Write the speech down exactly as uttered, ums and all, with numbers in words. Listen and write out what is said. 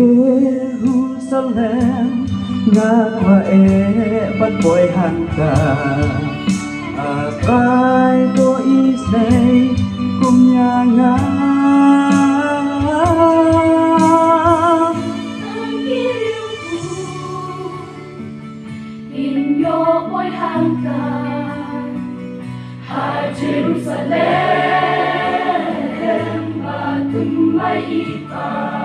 Jerusalem, nga kwah eh ban poi hangta. A Trai, to isynei kum ïa nga. Tang ki riewkhuid kin ïoh poi hangta ha Jerusalem, ba thymmai ïa i Kpa.